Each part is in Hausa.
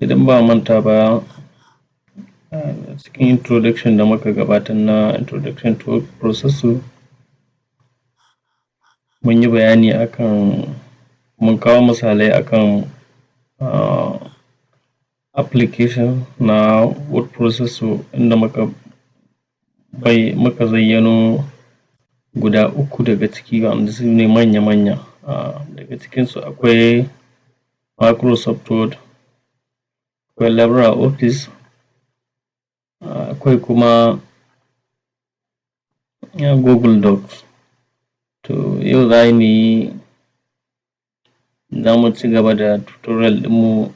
Idan ba a manta ba, a cikin introduction da muka gabatar na introduction to word processor, mun yi bayani akan, mun kawo misalai akan application na word processor, inda muka zayyano guda uku daga ciki wanda su ne manya-manya. Daga cikinsu akwai Microsoft Word, akwai LibreOffice, akwai kuma Google Docs. To, yau za mu ci gaba da tutorial ɗinmu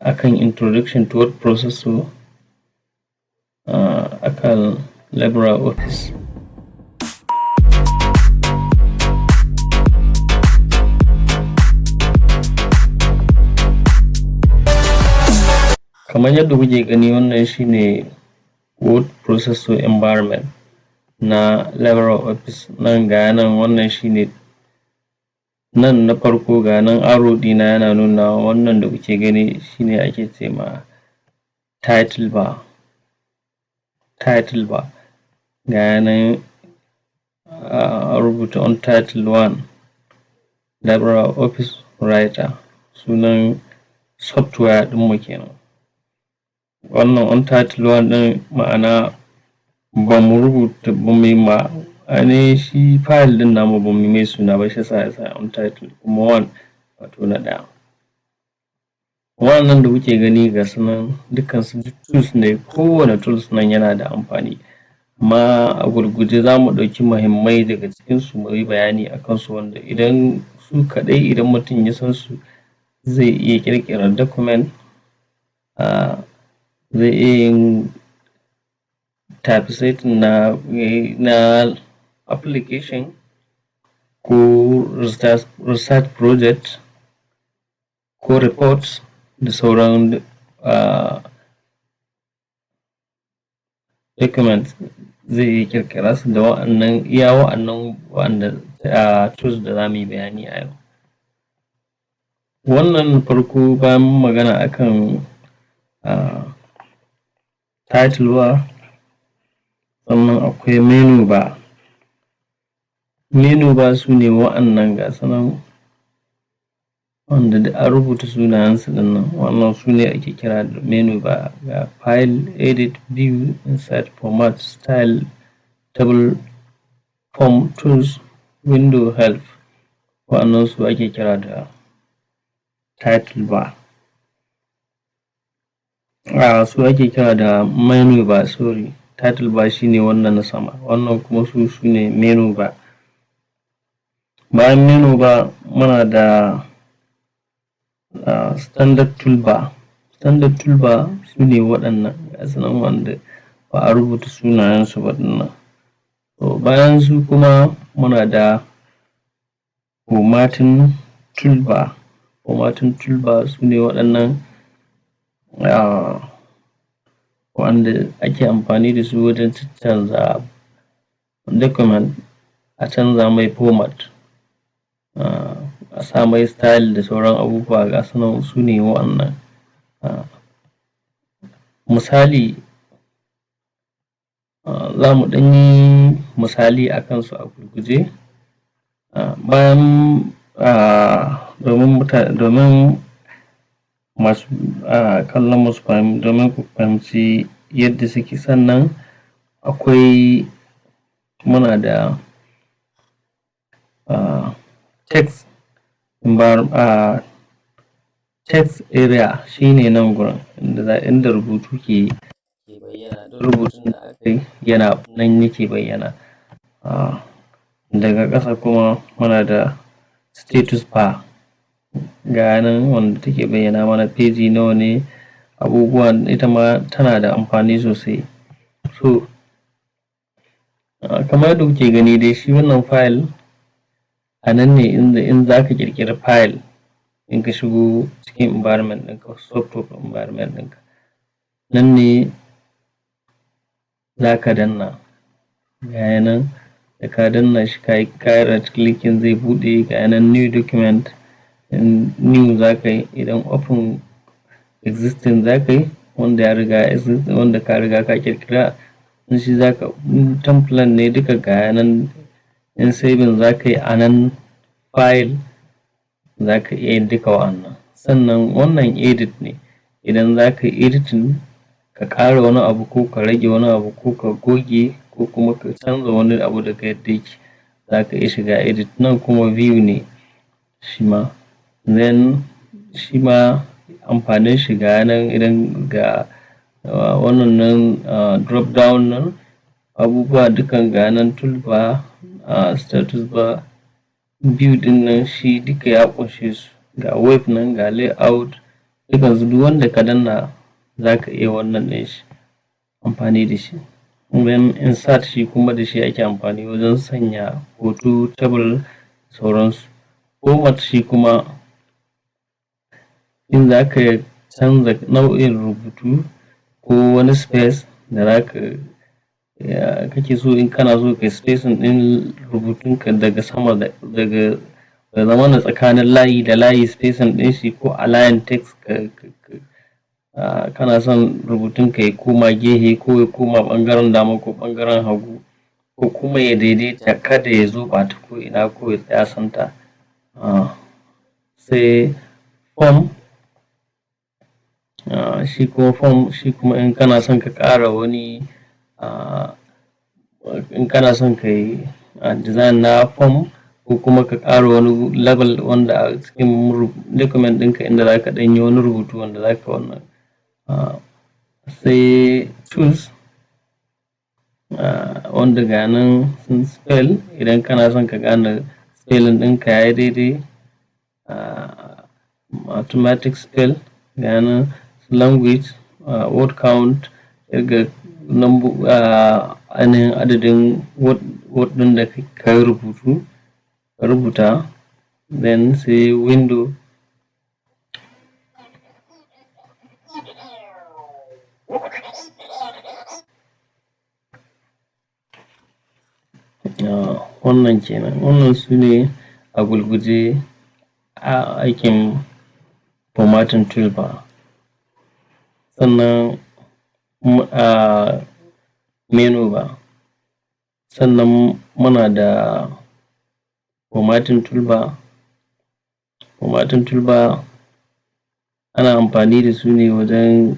akan introduction to word processor akan LibreOffice. Kamar yadda kuke gani, wannan shine word processor environment na LibreOffice. Nan ga nan, wannan shine nan na farko. Ga nan arrow ɗina yana nunawa. Wannan da kuke gani shine ake ce ma title bar. Title bar ga nan an rubuta untitled one LibreOffice Writer, sunan software ɗinmu kenan. Wannan untitled one ɗin, ma'ana ba mu rubuta, ba mu yi ma ainihin shi file ɗin namu, ba mu yi mai suna ba, shi yasa ya sa untitled, kuma one, wato na ɗaya. Wa'annan da kuke gani, ga su nan dukkansu duk tools ne. Kowane tools nan yana da amfani, amma a gurguje za mu ɗauki muhimmai daga cikinsu mu yi bayani a kansu, wanda idan su kaɗai, idan mutum ya san su, zai iya ƙirƙira document, zai iya yin typesetting na application ko research project ko report da sauran document. Zai iya ƙirƙira su da wa'annan, iya wa'annan wa'anda tools da za mu yi bayani a yau. Wannan farko, bayan magana akan title bar, sannan akwai menu bar. Menu bar su ne wa'annan, ga su nan, wanda duk an rubuta sunayensu ɗin nan. Wannan su ne ake kira da menu bar. Ga file, edit, view, insert, format, style, table, form, tools, window, help. Wa'annan su ake kira da title bar, su ake kira da menu bar. Sorry, title bar shine wannan na sama, wannan kuma su ne menu bar. Bayan menu bar muna da standard toolbar. Standard toolbar su ne waɗannan, ga su nan, wanda ba a rubuta sunayensu ba ɗin nan. To, bayan su kuma muna da formatting toolbar. Formatting toolbar su ne waɗannan, wanda ake amfani da su wajen caccanza document, a canza mai format, a sa mai style da sauran abubuwa. Ga su nan, su ne wa'annan. Misali, za mu ɗan yi misali a kansu a gurguje bayan domin masu kallon mu su, domin ku fahimci yadda suke. Sannan akwai, muna da text area, shi ne nan gurin inda rubutu ke bayyana. Duk rubutun da aka yi yana nan yake bayyana. Daga ƙasa kuma muna da status bar, ga nan, wanda take bayyana mana feji nawa ne, abubuwan. Ita ma tana da amfani sosai. So kamar yadda kuke gani dai, shi wannan file, a nan ne inda in za ka ƙirƙiri file, in ka shigo cikin environment ɗinka, software environment ɗinka, nan ne za ka danna. Ga nan, da ka danna shi, ka yi right clicking, zai buɗe. Ga nan new document, new za ka yi. Idan open Existing za ka yi, wanda ya riga wanda ka riga ka ƙirƙira, in shi za ka, in template ne, duka ga nan. In saving za ka yi a nan file, za ka iya yin duka wa'annan. Sannan wannan edit ne, idan za ka yi editing, ka ƙara wani abu ko ka rage wani abu ko ka goge ko kuma ka canza wani abu daga yadda yake, za ka iya shiga edit. Nan kuma view ne shi ma. Then shi ma amfanin shiga nan, idan ga wannan nan, drop down nan, abubuwa dukan ga nan, toolbar, status bar, view ɗin nan, shi duka ya ƙunshe su. Ga web nan, ga layout, dukansu duk wanda ka danna za ka iya wannan ɗin shi, amfani da shi. Then insert, shi kuma da shi ake amfani wajen sanya hoto, table, sauransu. Format, shi kuma in za ka canza nau'in rubutu ko wani space da za ka kake so, in kana so kai spacing ɗin rubutunka daga sama, daga ya zamana tsakanin layi da layi spacing ɗin shi, ko align text, kana son rubutunka ya koma gefe ko ya koma ɓangaren dama ko ɓangaren hagu, ko kuma ya daidaita, kada ya zoɓa ta ko'ina ko ya tsaya center. Sai form, shi kuma form, shi kuma in kana son ka ƙara wani, in kana son ka yi design na form ko kuma ka ƙara wani label wanda a cikin document ɗinka inda za ka ɗan yi wani rubutu wanda za ka wannan. Sai tools, wanda ga nan sun spell, idan kana son ka gane spelling ɗinka ya yi daidai, automatic spell, ga nan language, word count, ƙirga ainihin adadin word ɗin da ka yi rubutu, ka rubuta. Then sai window. Wannan kenan. Wannan su ne a gurguje a aikin formatting toolbar. Sannan menu bar. Sannan muna da formatting toolbar. Formatting toolbar ana amfani da su ne wajen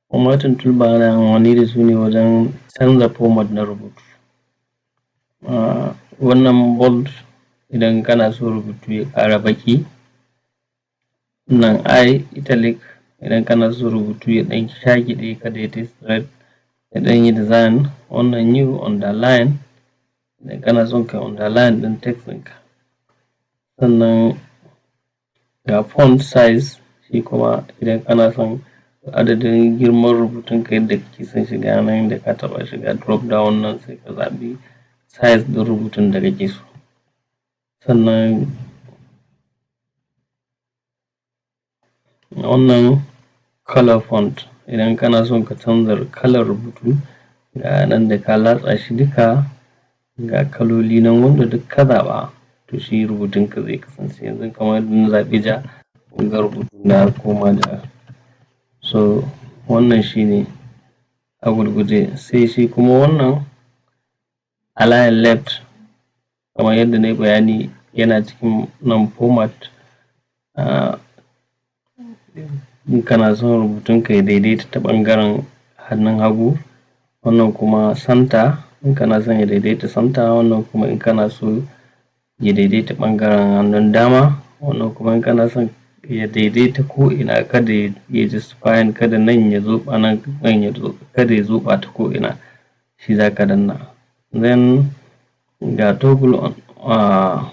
formatting toolbar, ana amfani da su ne wajen canza format na rubutu. Wannan bold, idan kana so rubutu ya ƙara baƙi. Wannan i italic, idan kana so rubutu ya ɗan shagiɗe, kada ya tafi straight, ya ɗan yi design. Wannan u, underline, idan kana son kai underline ɗin text ɗinka. Sannan ga font size, shi kuma idan kana son adadin girman rubutunka yadda kake son shi, ga nan da ka taɓa shi, ga drop down nan, sai ka zaɓi size ɗin rubutun da kake so. Sannan wannan color font, idan kana son ka canza kalar rubutu, ga nan da ka latsa shi, duka ga kaloli nan, wanda duk ka zaɓa, to shi rubutunka zai kasance. Yanzu kamar yadda na zaɓi ja, kun ga rubutuna ya koma ja. So wannan shi ne a gurguje. Sai shi kuma wannan align left, kamar yadda na yi bayani, yana cikin nan format. In kana son rubutunka ya daidaita ta ɓangaren hannun hagu. Wannan kuma center, in kana son ya daidaita center. Wannan kuma in kana so ya daidaita ɓangaren hannun dama. Wannan kuma in kana son ya daidaita ko'ina, kada ya justifying, kada nan ya zoɓa nan, nan ya zo, kada ya zoɓa ta ko'ina, shi za ka danna. Then ga toggle on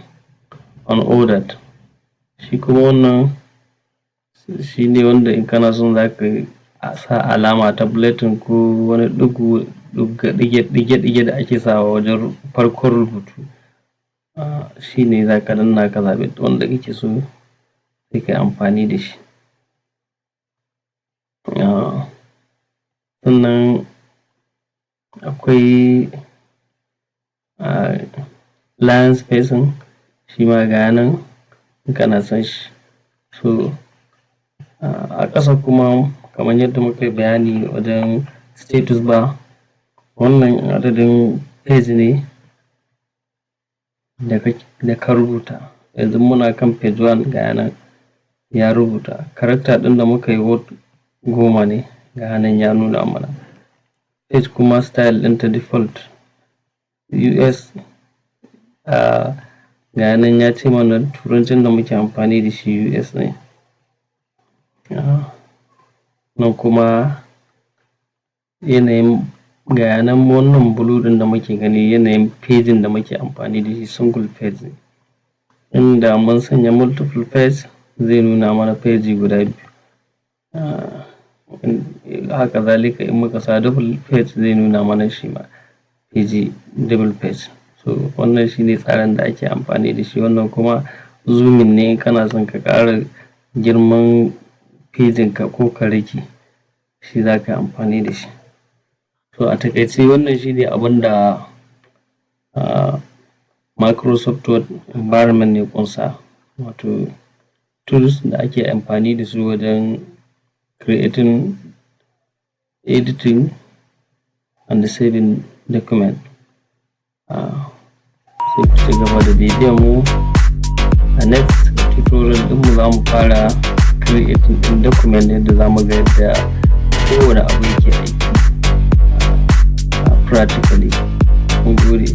unordered, shi kuma wannan shi ne wanda in kana son za ka sa alama ta bulletin ko wani ɗigo, ɗige-ɗige da ake sawa wajen farkon rubutu, shi ne za ka danna, ka zaɓi wanda kake so, sai ka yi amfani da shi. Sannan akwai line spacing, shi ma ga nan in kana son shi. So a ƙasa kuma, kamar yadda muka yi bayani wajen status bar, wannan adadin page ne da ka rubuta. Yanzu muna kan page one, ga nan ya rubuta. Character ɗin da muka yi word 10 ne, ga nan ya nuna mana. Page kuma style ɗinta default US, ga nan ya ce mana turancin da muke amfani da shi US ne. Nan kuma yanayin, ga nan wannan blue ɗin da muke gani, yanayin page ɗin da muke amfani da shi single page ne. Inda mun sanya multiple page, zai nuna mana page guda biyu. Haka zalika in muka sa double page, zai nuna mana shi ma page double page. So wannan shine tsarin da ake amfani da shi. Wannan kuma zooming ne, in kana son ka ƙara girman pejin ka ko ka rage shi, za ka yi amfani da shi. So a taƙaice, wannan shine abunda Microsoft Word environment ya ƙunsa, wato tools da ake amfani da su wajen creating, editing and saving document. Sai ku ci gaba da bibiyan mu. A next tutorial ɗinmu za mu fara creating ɗin document, yadda za mu ga yadda kowane abu yake aiki practically. Mun gode.